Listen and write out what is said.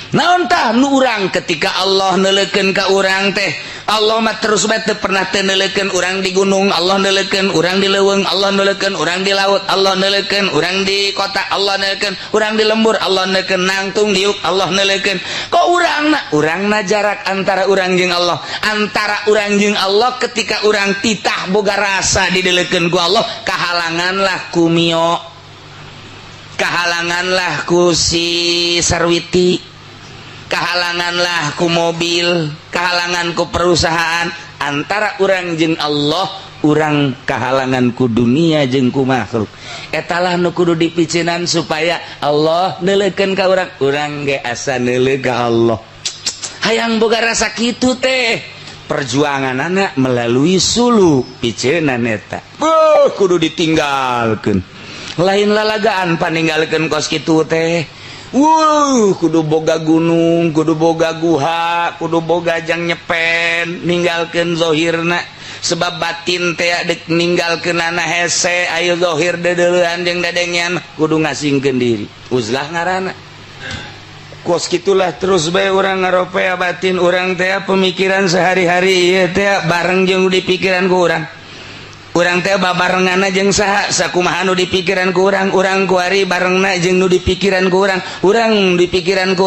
Naon tah nu urang ketika Allah neuleukeun ka urang teh? Allah mah terus bae, teu pernah teu neuleukeun. Urang di gunung, Allah neuleukeun. Urang di leuweung, Allah neuleukeun. Urang di laut, Allah neuleukeun. Urang di kota, Allah neuleukeun. Urang di lembur, Allah neuleukeun. Nangtung diuk, Allah neuleukeun. Kok urangna, urangna jarak antara urang jeung Allah, antara urang jeung Allah, ketika urang titah boga rasa dideulekeun ku Allah, kahalanganlah ku Mio, kahalanganlah ku si Sarwiti, kahalanganlah ku mobil, kahalangan ku perusahaan antara urang jeung Allah. Urang kahalangan ku dunia jeung ku makhluk. Etalah nu kudu dipiceunan supaya Allah neuleukeun ka urang, urang ge asa neuleuh ka Allah. Hayang boga rasa kitu teh, perjuangan anak melalui suluk piceunan eta. Buh, kudu ditinggalkeun, lain lalagaan paninggalkeun kos kitu teh. Wuh, kudu boga gunung, kudu boga guha, kudu boga jang nyepen, ninggalkeun zohirna, sebab batin teh dek ninggalkeun anak hese. Ayo zohir deudeulean jeung dadengean, kudu ngasingkeun diri. Uzlah ngaranna. Kos gitulah terus bae urang ngaropea batin urang teh, pemikiran sehari-hari ieu teh bareng jeung di pikiran ku urang. Urang teh babarenganna jeung saha, sakumaha nu di pikiran ku urang. Urang kuari barengna jeung nu di pikiran ku urang, urang di pikiran ku